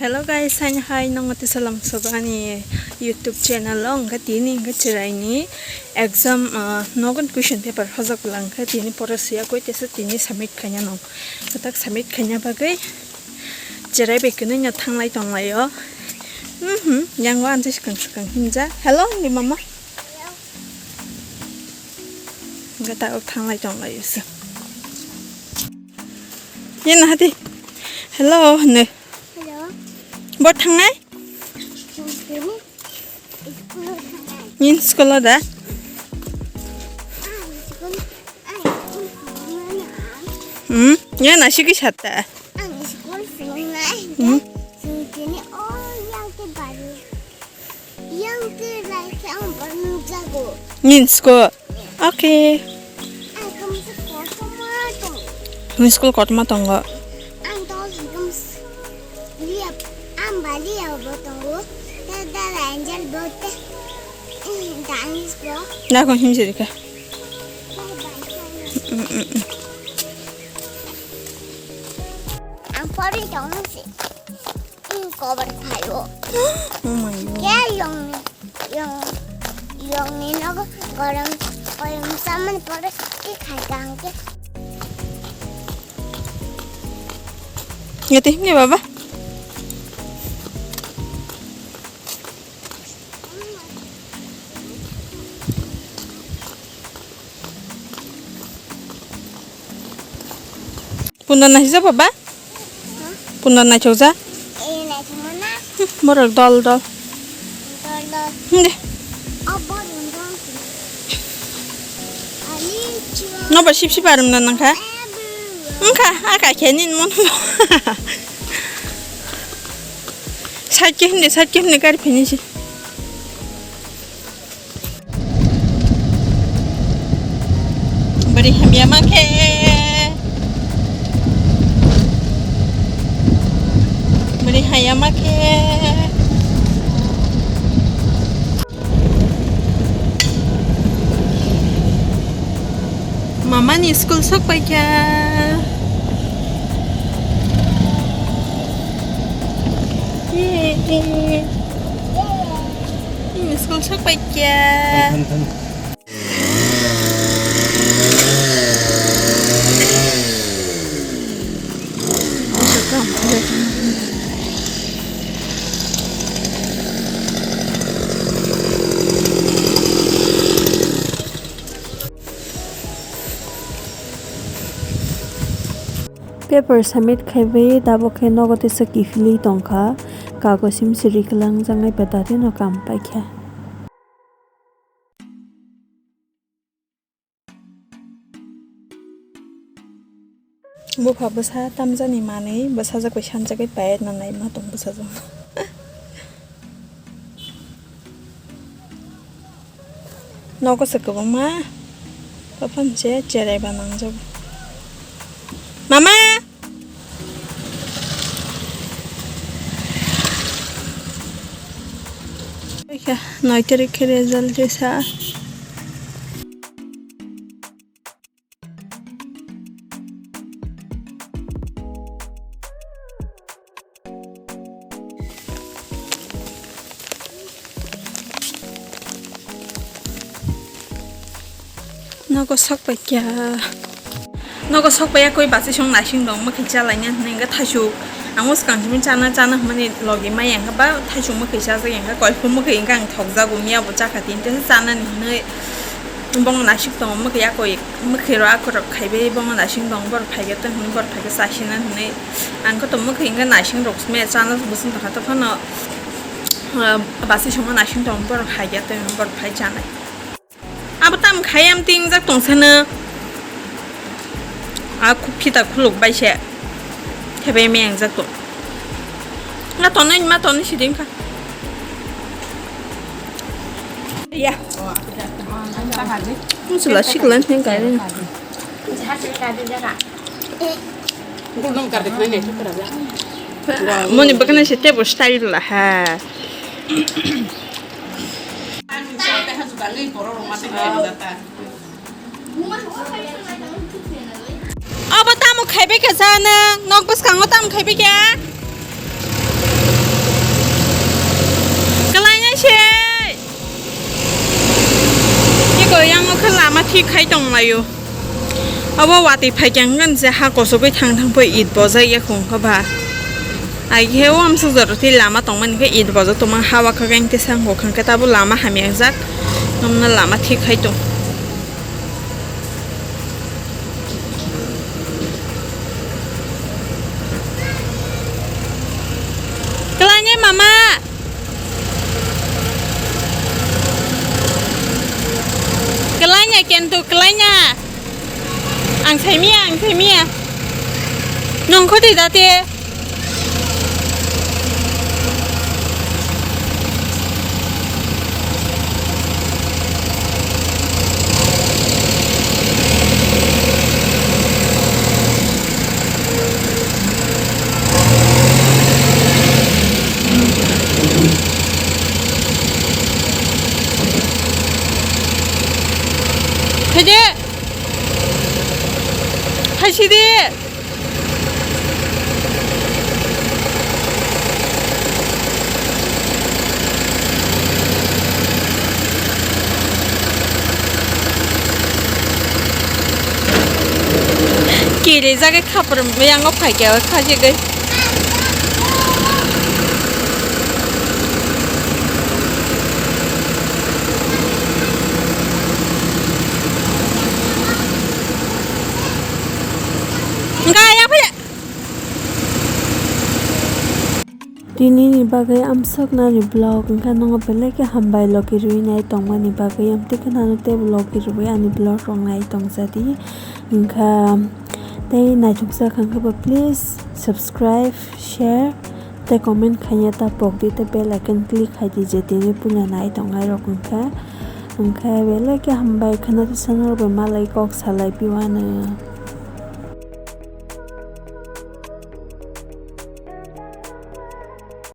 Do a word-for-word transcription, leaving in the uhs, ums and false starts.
Hello guys, hai hai, nongo tisa lamsogo ani YouTube channel o, hwnkhe tini hwnkhe chwraini exam, ah, nogon question paper hojak lang khe tini pore suya koi tesa tini submit khaina nong. Kwtak submit khaina bagwi chwrai bai kwnwi no thanglai tonglaio. Mhm, yango anjai swkang swkang himjak. Hello, ni mama. Hwnkhe ta ok thanglai tonglaio se. Ye na hati. Hello, ne. Hello. Bo thangnai? School. School thangnai. Nin school da? Ah, school. Ah, school thangnai. Hmm, ye na sigi satta. Ang school thangnai. Hmm. Sini, oh, yang ke bari. Yang ke lai ke ang baru jago. Nin school. Okay. Ang kamu school sama tong. Ni school kotma tongo. Ang to kamu liap ang bali ya bo tongo. Tada angel bote. Danis bo. Na ko him jerika. Bye bye. Mm, mm, mm. Ang pori tong si. Ang cover thayo. Oh my God. Kya yong, yong, yong ni nogo gorom, gorom saman pore ki khai kang ke. Ngete himne baba. Punda naisijak baba? Punda naithokjak? Eh, naithokma na? Hmm, borok dol dol. Dol dol. Hmm, de. Abo dol dol. Ani chua. Nobar sip sip arum na nangkha? Everywhere. Wngkha, a kaikhe nini mono. Side khe himde, side khe himde gari phainai se. Bwrwi hamya ma khe. Bwrwi hamya ma khe. Mama ni school sok pai kha. Yay. Ni school sok pai kha. Thang, thang, thang. Paper submit khaiwi tabuk khe nogo tesa kiphilwi tongkha, kago simsiri kwlangjaknai bedari no kam paikha. Bupha bwsa tamjani manwi bwsajak bai sanjagwi payetna naima tong bwsajwkno. Nogo se kwbangma, tophan se cherai ba nangjago. Mama! Noi tarik khe result risa. Nogo sok pai kya. Nogo sok pai ya koi bachai song naising dong, mwkhwi chalaina hwnwi hwnkhe thaisuk. Ang o swkang simi chana, chana hwnmani logi maya hwnkhe ba thaisuk mwkhwi chajak ya hwnkhe koiphuru mwkhwi hwnkhe ang thokjago, miya bo chakha tini tesa chanani hwnwi. Bono naisik tongo, mwkhwi ya koi, mwkhwi rok akorok khaibai bono naising dong, borok phaikhe tong hwnwi, borok phaikhe chasina hwnwi. Ang khe to mwkhwi hwnkhe naising rok simi chana bwswng tongkha, tei phano, ah, bachai songma naising tong, borok haikhe tong hwnwi borok phai chanai. Abo tam khai am tingjak tong sano. A khuk phita khuluk bai se. Thebe me ang jak to. Na tonwi ma tonwi siding kha. Ya. Musula siklan theng kai. Moni bakna se table style la ha. Abo tamo khaibai kha sa nwng? Nok bwskango tamo khaibai kha? Ko yang o khe lama thik khai tong laio. Abo watwi phai khe hwnkhai je ha kosogwi thang thang phai it bojak ya khung kha ba. Ai khe o amsuk jora twi lama tongmani khe it bojak tongma ha o kha khe tei sang bo khang khe tabo lama hamya jak. Nomna lama thik khai tong. Kwlainai mama. Kwlaina kento kwlaina. Ang saimia, ang saimia. Nong khoti date. Phaidi. Phaisidi. Kiri jagwi khapur yango phaikhe o khajigwi. Wngkha ya phai. Tini ni bagwi amsok nani vlog wngkha, nono belai khe hambai logi rwi nai tongmani bagwi, amtwi kheno tei logi rwi ani vlog rok nai tongjadi wngkha. Tei naithokjak wngkha ba please subscribe, share tei comment khaiya ta pokdi tei bell icon click khaidi je tini puila nai tongnai rok wngkha. Wngkha belai khe hambai kheno tei channel bai malai kok salai piwano.